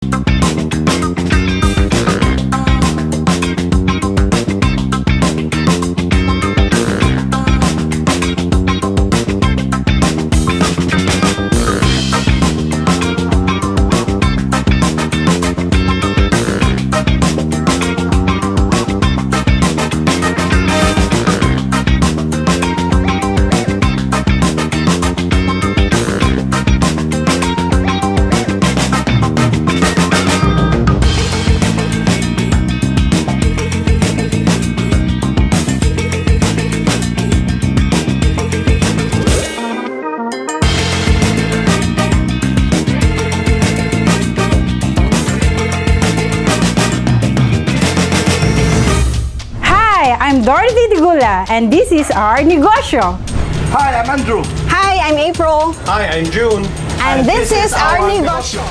Hi, I'm Dorothy Digula and this is our negosyo. Hi, I'm Andrew. Hi, I'm April. Hi, I'm June. And this is our negosyo.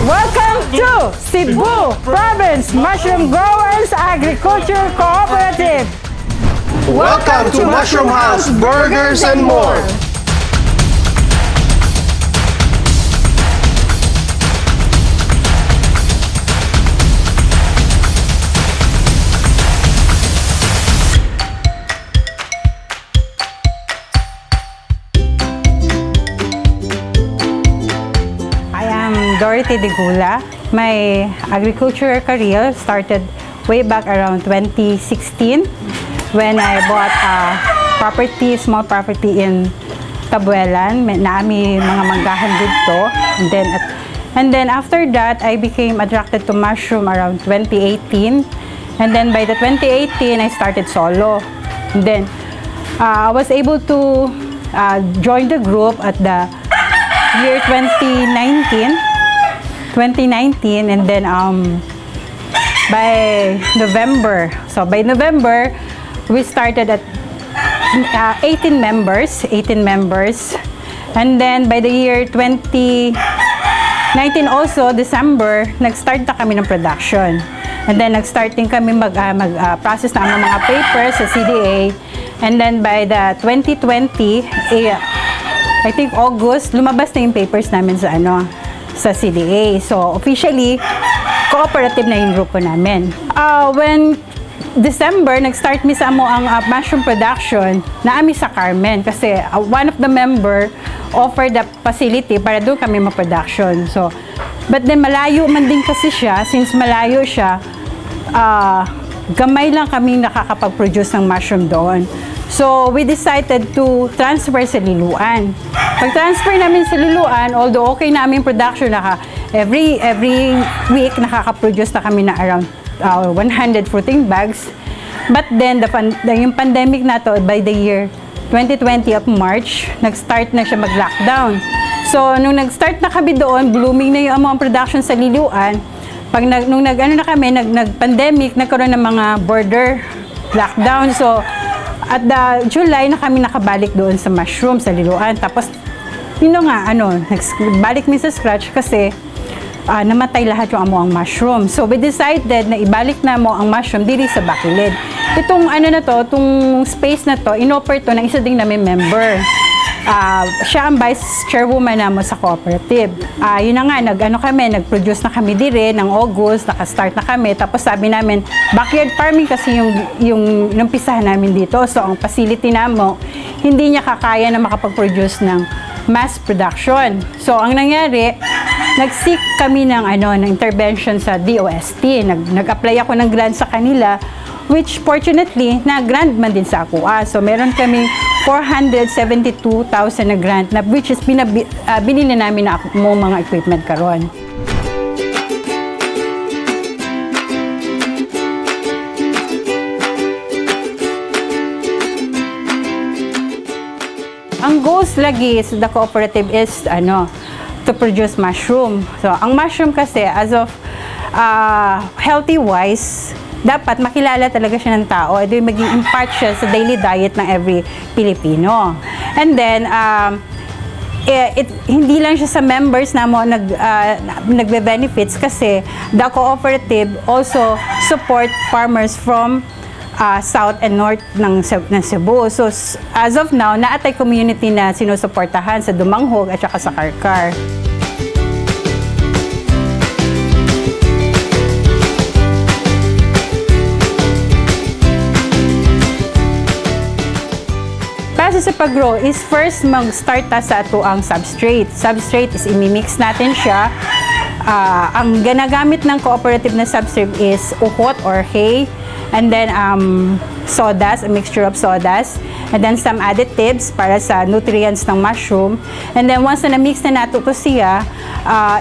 Welcome to Cebu Province Mushroom Growers Agriculture Cooperative. Welcome to Mushroom House Burgers and More. I am Dorothy Degula. My agriculture career started way back around 2016 when I bought a property, small property in Tabuelan. May Naa mi mga manggahan dito. And then after that, I became attracted to mushroom around 2018. And then by the 2018, I started solo. And then I was able to join the group at the year 2019, and then by November, so by November, we started at 18 members, 18 members. And then by the year 2019 also, December, nag-start na kami ng production. And then nag-start din kami mag process na ang mga papers sa CDA. And then by the 2020, eh, I think August, lumabas na yung papers namin sa ano, sa CDA. So officially, cooperative na yung grupo namin. When December, nag-start mi sa amo ang mushroom production naa mi sa Carmen kasi one of the member offered the facility para doon kami ma-production. So, but then malayo man din kasi siya, since malayo siya, gamay lang kami nakakapag-produce ng mushroom doon. So, we decided to transfer sa Liluan. Pag-transfer namin sa Liluan, although okay namin production, every week nakaka-produce na kami na around 100 fruiting bags. But then, yung pandemic na to, by the year 2020 of March, nag-start na siya mag-lockdown. So, nung nag-start na kami doon, blooming na yung among production sa Liluan, pag nag, nung nag, ano na kami, nag-pandemic, nagkaroon ng mga border lockdown. So, at the July na kami nakabalik doon sa mushroom, sa Liluan. Tapos, yun na nga, ano, balik mi sa scratch kasi namatay lahat yung amo ang mushroom. So, we decided na ibalik na mo ang mushroom diri sa Bakilid. Itong ano na to, itong space na to, inoffer to ng isa ding namin member. Siya ang vice chairwoman namo sa cooperative. Yun na nga, nag, ano kami, nag-produce na kami dire ng August, naka-start na kami. Tapos sabi namin, backyard farming kasi yung inumpisahan namin dito. So, ang facility namo, hindi niya kakaya na makapag-produce ng mass production. So, ang nangyari, nag-seek kami ng ano ng intervention sa DOST. Nag-apply ako ng grant sa kanila, which fortunately na-grant man din sa ako. So meron kaming 472,000 na grant na which is binili namin na mo mga equipment karon. Ang goals lagi sa the cooperative is ano, to produce mushroom. So, ang mushroom kasi as of healthy wise, dapat makilala talaga siya ng tao. Ito yung maging impart siya sa daily diet ng every Pilipino. And then, hindi lang siya sa members na mo nagbe-benefits kasi the cooperative also support farmers from south and north ng Cebu. So as of now, naa tay community na sinusuportahan sa Dumanjug at saka sa Carcar. Process sa pag-grow is first mag-start ta sa atoang substrate. Substrate is imimix natin siya. Ang ginagamit ng cooperative na substrate is ukot or hay, and then sawdust, a mixture of sawdust, and then some additives para sa nutrients ng mushroom. And then once na na-mix na nato to siya,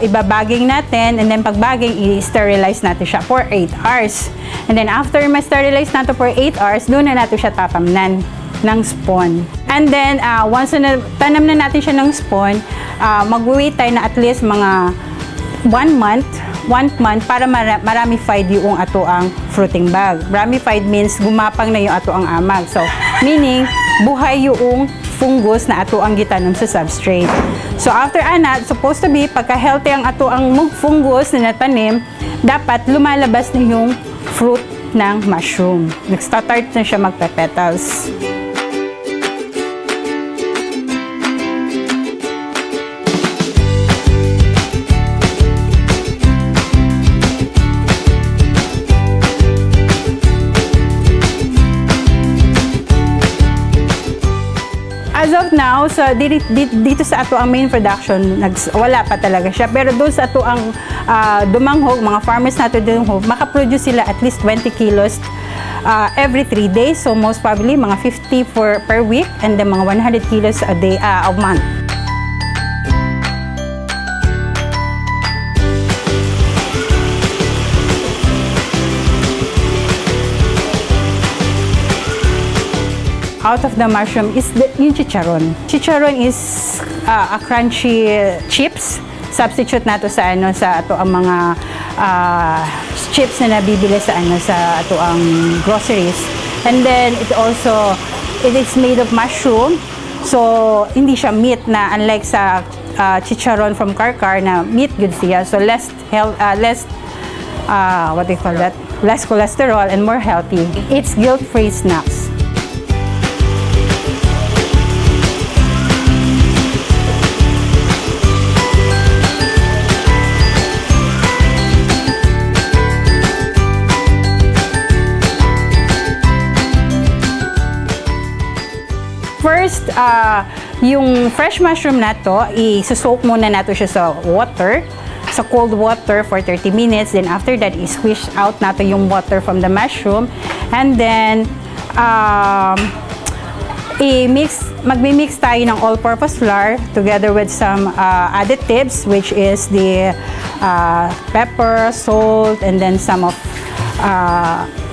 iba-bagging natin, and then pag-bagging, i-sterilize natin siya for 8 hours. And then after ma-sterilize nato for 8 hours, doon na nato siya tatamnan ng spawn. And then, once na tanam na natin siya ng spawn, mag-wait tayo na at least mga 1 month, 1 month para maramified yung ato ang fruiting bag. Ramified means gumapang na yung ato ang amag. So, meaning, buhay yung fungus na ato ang gitanom sa substrate. So, after ana, supposed to be, pagka healthy ang ato ang fungus na natanim, dapat lumalabas na yung fruit ng mushroom. Nag-start na siya magpe-petals. As of now, sa dito sa ato ang main production, wala pa talaga siya. Pero doon sa ato ang Dumanjug, mga farmers nato Dumanjug, makaproduce sila at least 20 kilos every 3 days. So most probably mga 50 per week and then mga 100 kilos a day, a month. Out of the mushroom is yung chicharon. Chicharon is a crunchy chips. Substitute nato sa ano, sa ato ang mga chips na nabibili sa ano, sa ato ang groceries. And then it also, it is made of mushroom. So hindi siya meat na unlike sa chicharon from Carcar na meat good siya. So less health, less what do you call that? Less cholesterol and more healthy. It's guilt-free snacks. First, yung fresh mushroom nato, i-soak muna nato siya sa water, sa cold water for 30 minutes. Then after that, i-squish out nato yung water from the mushroom. And then, i-mix, magmi-mix tayo ng all-purpose flour together with some additives, which is the pepper, salt, and then some of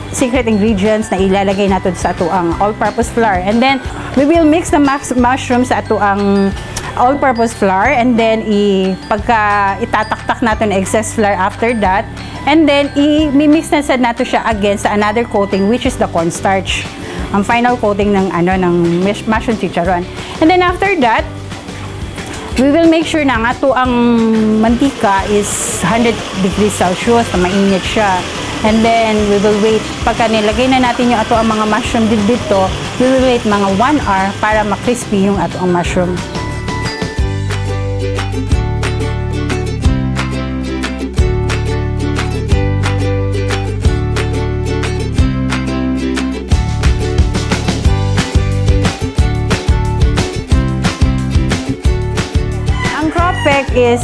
secret ingredients na ilalagay natin sa ato ang all-purpose flour. And then, we will mix the mushroom sa ato ang all-purpose flour and then pagka itataktak natin excess flour after that, and then i-mix na sad nato siya again sa another coating, which is the cornstarch. Ang final coating ng ano, ng mushroom chicharon. And then after that, we will make sure na nga to ang mantika is 100 degrees Celsius, na mainit siya. And then, we will wait. Pagka nilagay na natin yung ato ang mga mushroom dito, we will wait mga 1 hour para ma-crispy yung ato ang mushroom. Ang Cropek is,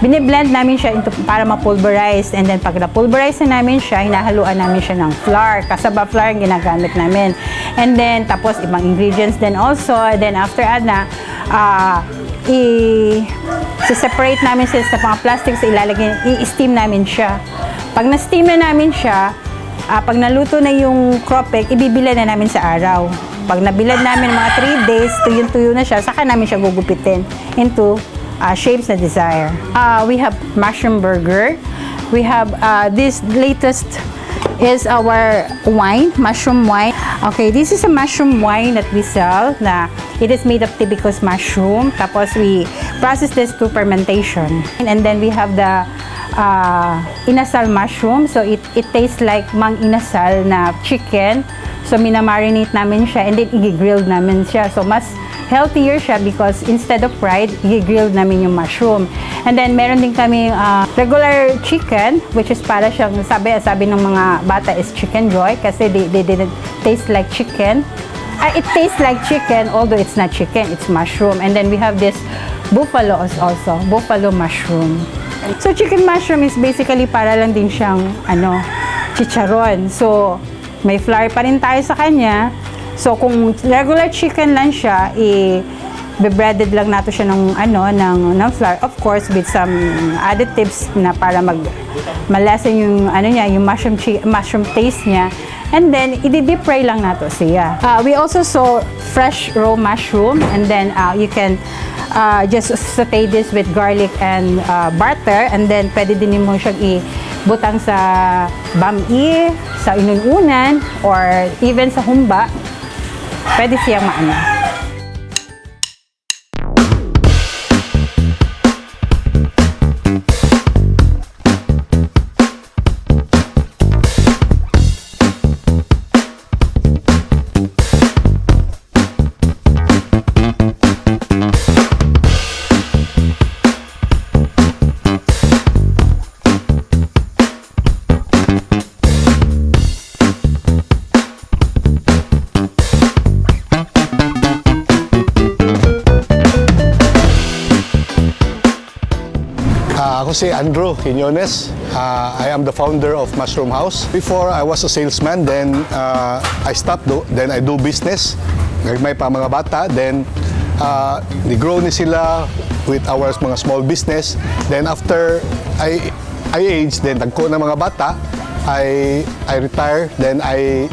biniblend namin siya into, para ma-pulverize. And then pag na-pulverize na namin siya, hinahaluan namin siya ng flour. Cassava flour ang ginagamit namin. And then, tapos ibang ingredients din also. And then after na, i-separate namin siya sa mga plastics, ilalagay, i-steam namin siya. Pag na-steam na namin siya, Pag naluto na yung kropek, ibibilad na namin sa araw. Pag nabilad namin mga 3 days, tuyo-tuyo na siya, saka namin siya gugupitin into shapes na desire. We have mushroom burger. We have this latest is our wine, mushroom wine. Okay, this is a mushroom wine that we sell na it is made of tibicos mushroom. Tapos we process this through fermentation. And then we have the inasal mushroom. So it tastes like Mang Inasal na chicken. So minamarinate namin siya and then i-grill namin siya. So mas healthier siya because instead of fried, i-grill namin yung mushroom. And then meron din kami regular chicken, which is para siyang sabi ng mga bata is Chicken Joy kasi they didn't taste like chicken. It tastes like chicken, although it's not chicken, it's mushroom. And then we have this buffalo also, buffalo mushroom. So chicken mushroom is basically para lang din siyang ano, chicharon. So may flour pa rin tayo sa kanya. So kung regular chicken lang siya, i-breaded lang nato siya ng ano ng flour, of course with some additives na para mag malesen yung ano niya, yung mushroom taste niya. And then i-deep fry lang nato siya. We also saw fresh raw mushroom, and then you can just saute this with garlic and butter, and then pwede din mo siyang ibutang sa bami, sa inununan, or even sa humba. Pwede siyang maano. Ako si Andrew Quinones. I am the founder of Mushroom House. Before, I was a salesman. Then, I stopped. Then, I do business. May pa mga bata. Then, ni-grow ni sila with our mga small business. Then, after I age, then tagko na mga bata, I retire. Then, I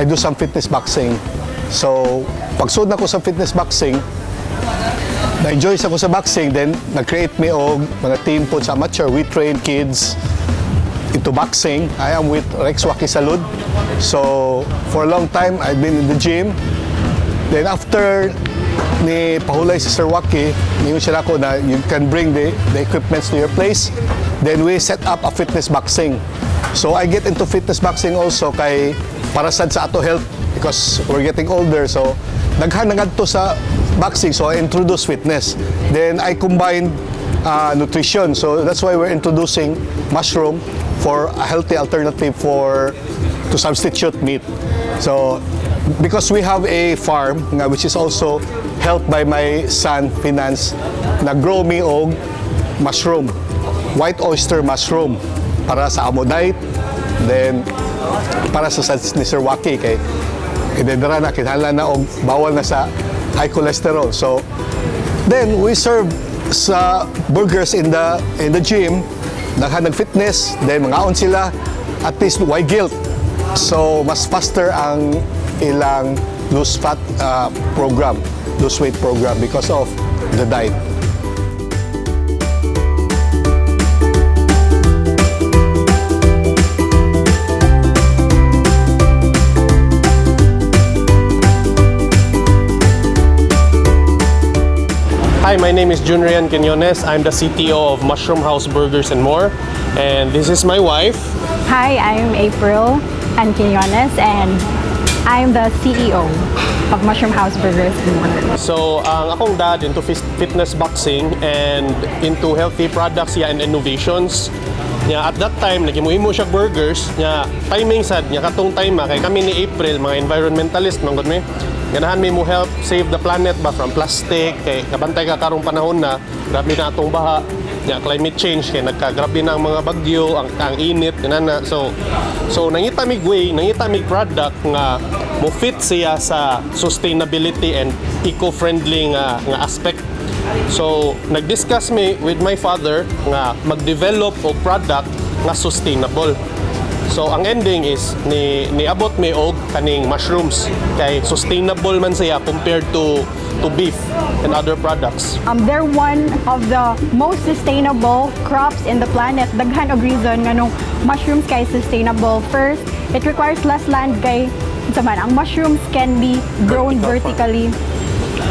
do some fitness boxing. So, pagsud na ko sa fitness boxing, na-enjoy sa ko sa boxing, then nag-create me og mga team po sa amateur. We train kids into boxing. I am with Rex Waki Salud. So, for a long time, I've been in the gym. Then after ni pahulay si Sir Waki, niingon siya nako na you can bring the equipments to your place. Then we set up a fitness boxing. So I get into fitness boxing also kay para sad sa ato health because we're getting older. So daghan na ngadto sa boxing, so I introduce fitness. Then I combined nutrition. So that's why we're introducing mushroom for a healthy alternative for to substitute meat. So because we have a farm nga which is also helped by my son finance, nag-grow me og mushroom, white oyster mushroom para sa amo diet, then para sa ni Sir Waki kay idedra na kinahanglan na og bawal na sa high cholesterol. So then we serve sa burgers in the gym, daghan nag-fitness, then mangaon sila, at least why guilt. So mas faster ang ilang lose fat program, lose weight program because of the diet. Hi, my name is Junrian Quinones. I'm the CTO of Mushroom House Burgers and More. And this is my wife. Hi, I'm April Ann Quinones, and I'm the CEO of Mushroom House Burgers and More. So, ang akong dad into fitness boxing and into healthy products, yeah, and innovations. Nya at that time naghimo-himo siya burgers, nya timing sad nya katong time kay kami ni April mga environmentalist man gud mi. Ganahan mi mo help save the planet ba from plastic, kay kabantay ka karong panahon na grabe na atong baha, nya climate change, kay nagkagrabe na ang mga bagyo, ang init ganana. So nangita mig way, nangita mig product nga mo fit siya sa sustainability and eco-friendly nga aspect. So, nag-discuss mi with my father nga mag-develop og product nga sustainable. So ang ending is ni niabot mi og kaning mushrooms kay sustainable man siya compared to beef and other products. They're one of the most sustainable crops in the planet. Daghan og reason nganong mushrooms kay sustainable. First, it requires less land kay unsa man, ang mushrooms can be grown Vertical farm. vertically.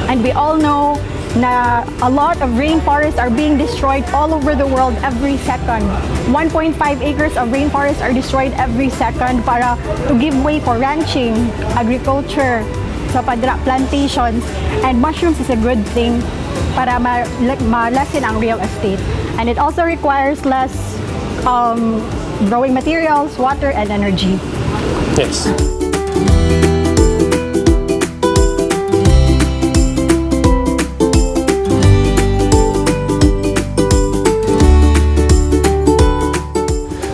And we all know na a lot of rainforests are being destroyed all over the world every second. 1.5 acres of rainforests are destroyed every second para to give way for ranching, agriculture, sa padra plantations. And mushrooms is a good thing para ma-lessen ang real estate. And it also requires less growing materials, water, and energy. Yes.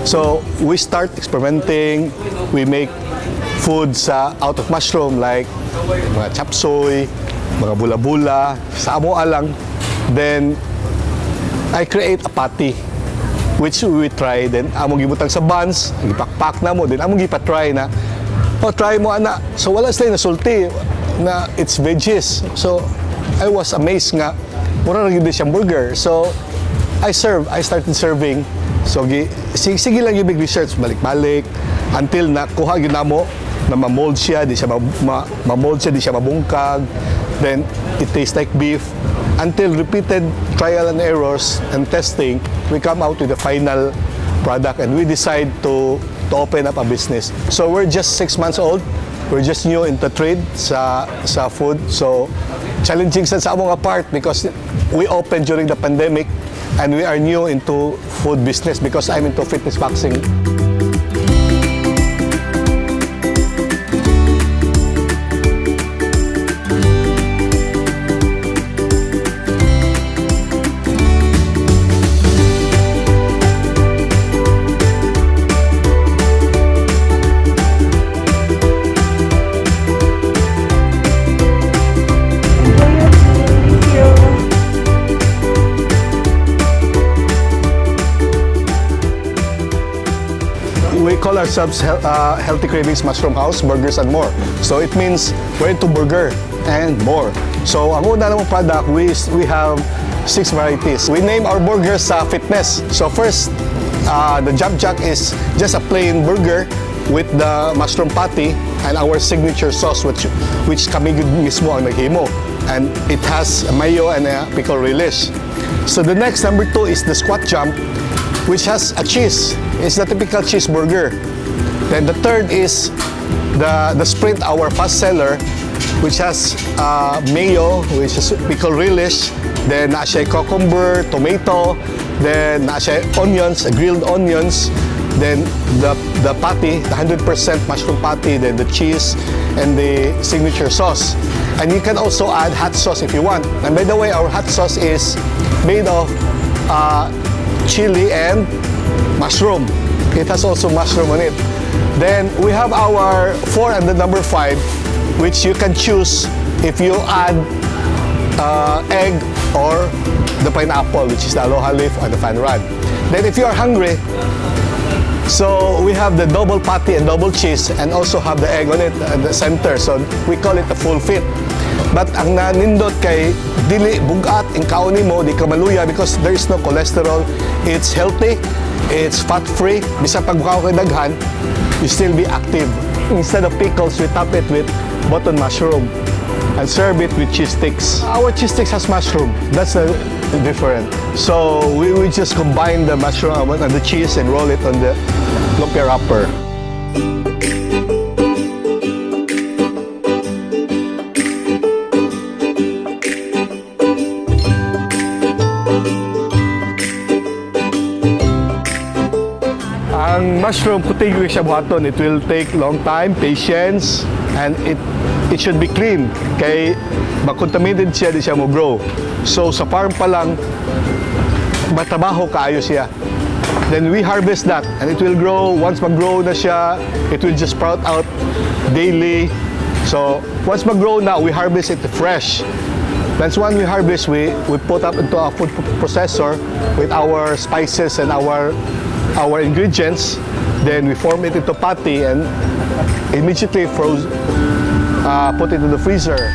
So we start experimenting. We make food sa out of mushroom like mga chop suey, mga bula-bula, sa amo lang. Then I create a patty which we try, then among gibutang sa buns, gipakpak na mo, then among gipa-try na, "Oh, try mo ana." So wala sila nasulti na it's veggies. So I was amazed nga mura ra gyud siyang burger. So I started serving. So sige lang yung big research, balik-balik until na kuha gyud namo na ma-mold siya, di siya ma-mold siya, di siya mabungkag. Then it tastes like beef. Until repeated trial and errors and testing, we come out with the final product and we decide to open up a business. So we're just 6 months old. We're just new into trade sa food. So challenging sa among part because we opened during the pandemic and we are new into food business because I'm into fitness boxing. We call ourselves Healthy Cravings Mushroom House, Burgers and More. So it means we're into burger and more. So ang una namong product, we have six varieties. We name our burgers sa fitness. So first, the Jump Jack is just a plain burger with the mushroom patty and our signature sauce, which kami gud mismo ang naghimo. And it has mayo and a pickle relish. So the next, number two, is the Squat Jump, which has a cheese. It's the typical cheeseburger. Then the third is the Sprint, our fast seller, which has mayo, which is pickle relish, then naa siya cucumber, tomato, then naa siya onions, grilled onions, then the patty, the 100% mushroom patty, then the cheese, and the signature sauce. And you can also add hot sauce if you want. And by the way, our hot sauce is made of chili and mushroom. It has also mushroom on it. Then we have our four and the number five, which you can choose if you add egg or the pineapple, which is the aloha leaf or the fan rod. Then if you are hungry, so we have the double patty and double cheese and also have the egg on it at the center. So we call it the full fit. But ang nanindot kay dili bugat ang kaon nimo, di ka maluya because there is no cholesterol. It's healthy, it's fat-free. Bisan pag mukaon kay daghan, you still be active. Instead of pickles, we top it with button mushroom and serve it with cheese sticks. Our cheese sticks has mushroom. That's the different. So we just combine the mushroom and the cheese and roll it on the lumpia wrapper. Ang mushroom, kutig siya buhaton. It will take long time, patience, and it should be clean. Kay makontaminated siya, di siya mo grow. So sa farm pa lang, matrabaho kaayo siya. Then we harvest that and it will grow. Once mag-grow na siya, it will just sprout out daily. So once mag-grow na, we harvest it fresh. That's when we harvest, we put up into a food processor with our spices and our ingredients. Then we form it into patty and immediately froze, put it in the freezer.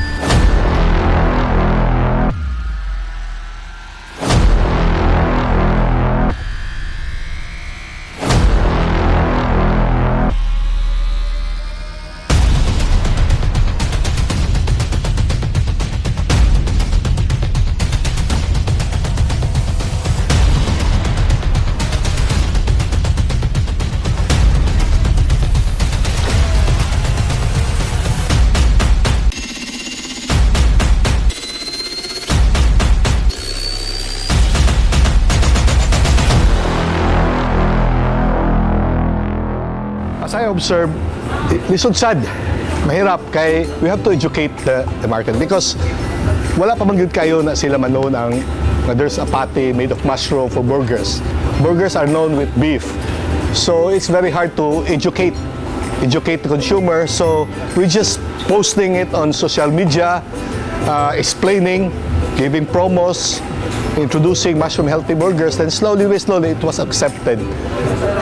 As I observe, lisod sad. Mahirap kay we have to educate the market because wala pa man gyud kayo na sila man ang na there's a patty made of mushroom for burgers. Burgers are known with beef. So it's very hard to educate the consumer. So we just posting it on social media, explaining, giving promos, introducing mushroom healthy burgers. Then slowly by slowly, it was accepted.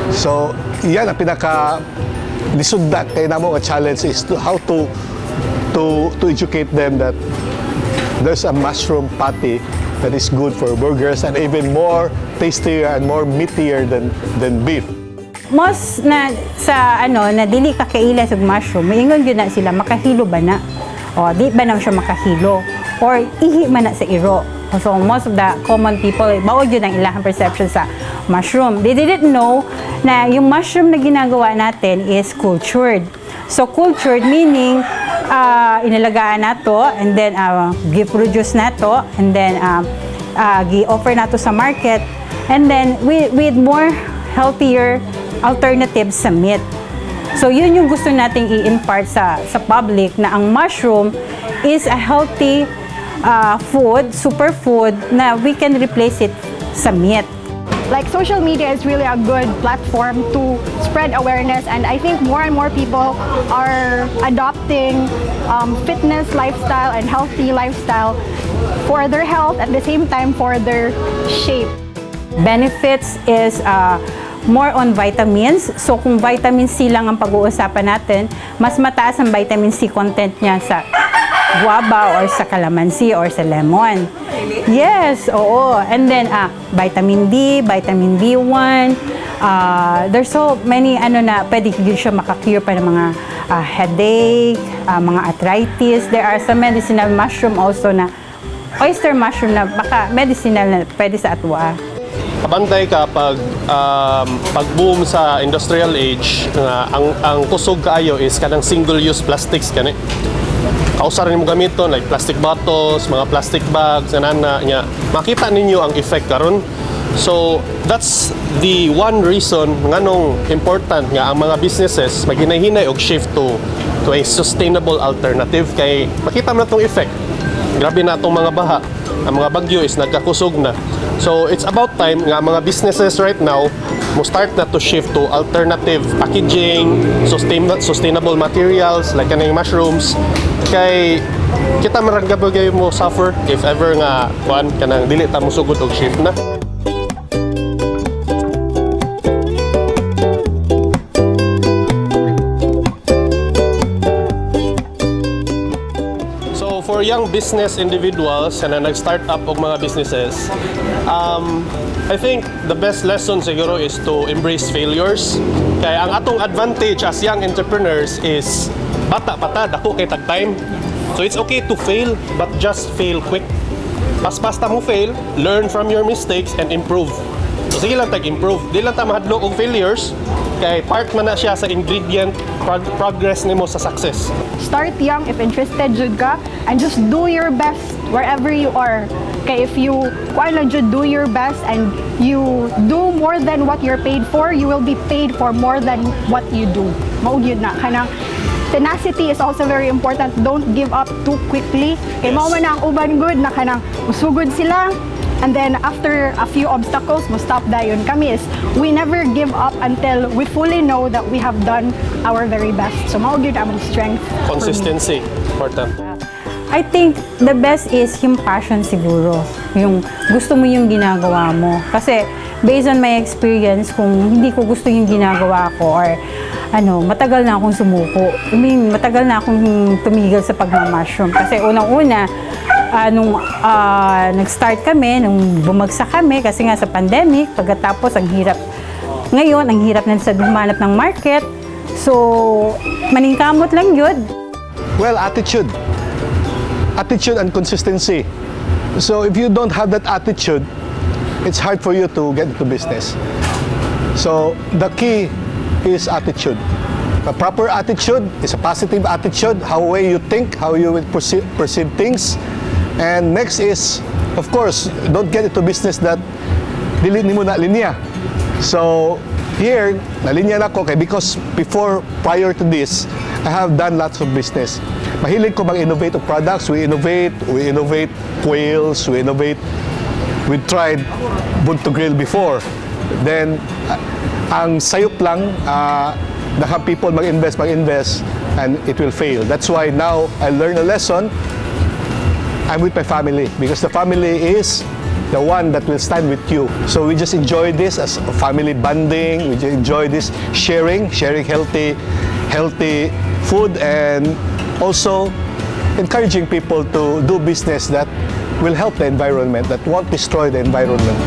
So, yan ang pinaka lisod na kay namo nga challenge is to how to educate them that there's a mushroom patty that is good for burgers and even more tastier and more meatier than beef. Most na sa ano na dili ka kaila sa mushroom, moingon gyud na sila, "Makahilo ba na?" O di ba na siya makahilo or ihi man na sa iro. So most of the common people, mao gyud ang ilahang perception sa mushroom. They didn't know na yung mushroom na ginagawa natin is cultured. So cultured meaning inalagaan nato and then gi-produce nato and then gi-offer nato sa market and then with more healthier alternatives sa meat. So yun yung gusto nating i-impart sa public na ang mushroom is a healthy food, superfood na we can replace it sa meat. Like, social media is really a good platform to spread awareness, and I think more and more people are adopting fitness lifestyle and healthy lifestyle for their health, at the same time for their shape. Benefits is more on vitamins. So kung vitamin C lang ang pag-uusapan natin, mas mataas ang vitamin C content niya sa guava or sa calamansi or sa lemon. Yes, oo. And then vitamin D, vitamin B1, there's so many ano na pwede yun siya makakure pa ng mga headache, mga arthritis. There are some medicinal mushroom also na oyster mushroom na baka medicinal na pwede sa atwa. Kabantay ka pag boom sa industrial age nga ang kusog kaayo is kanang single use plastics kani. Kausa rin mo gamiton like plastic bottles, mga plastic bags, anana nya. Makita ninyo ang effect karon. So that's the one reason nganong important nga ang mga businesses maghinay-hinay og shift to a sustainable alternative kay makita mo na tong effect. Grabe na itong mga baha. Ang mga bagyo is nagkakusog na. So it's about time nga ang mga businesses right now mo start na to shift to alternative packaging, sustainable materials like kaning mushrooms kay kita man ra mo suffer if ever nga kuan kanang dili ta mo sugod og shift na. So for young business individuals na nag-start up og mga businesses, I think the best lesson siguro is to embrace failures. Kaya ang atong advantage as young entrepreneurs is bata pa ta, dako kay tag time. So it's okay to fail, but just fail quick. Pas-pasta mo fail, learn from your mistakes and improve. So sige lang tag improve. Di lang ta mahadlok og failures kay part man na siya sa ingredient progress nimo sa success. Start young if interested jud ka and just do your best wherever you are. Kay if you kuan lang jud, do your best and you do more than what you're paid for, you will be paid for more than what you do. Mao gyud na kanang tenacity is also very important. Don't give up too quickly. Kay mao man na ang uban gud na kanang usugod sila and then after a few obstacles, mo stop dayon. Kami is we never give up until we fully know that we have done our very best. So mao gyud among strength for me. Consistency, important. I think the best is yung passion siguro. Yung gusto mo yung ginagawa mo. Kasi Based on my experience, kung hindi ko gusto yung ginagawa ko or ano, matagal na akong sumuko. I mean, matagal na akong tumigil sa pagmamushroom. Kasi unang-una, nung nag-start kami, nung bumagsak kami, kasi nga sa pandemic, pagkatapos ang hirap. Ngayon, ang hirap na sa humanap ng market. So, maningkamot lang yun. Well, attitude. Attitude and consistency. So if you don't have that attitude, it's hard for you to get into business. So the key is attitude. A proper attitude is a positive attitude, how way you think, how you will perceive things. And next is, of course, don't get into business that dili nimo na linya. So here, nalinya na ko kay because before, prior to this, I have done lots of business. Mahilig ko mag-innovate of products. We innovate quails, we innovate, we tried Bunto Grill before. Then, ang sayop lang, naka people mag-invest, mag-invest, and it will fail. That's why now I learn a lesson. I'm with my family because the family is the one that will stand with you. So we just enjoy this as a family bonding. We just enjoy this sharing, sharing healthy food, and also encouraging people to do business that will help the environment, that won't destroy the environment.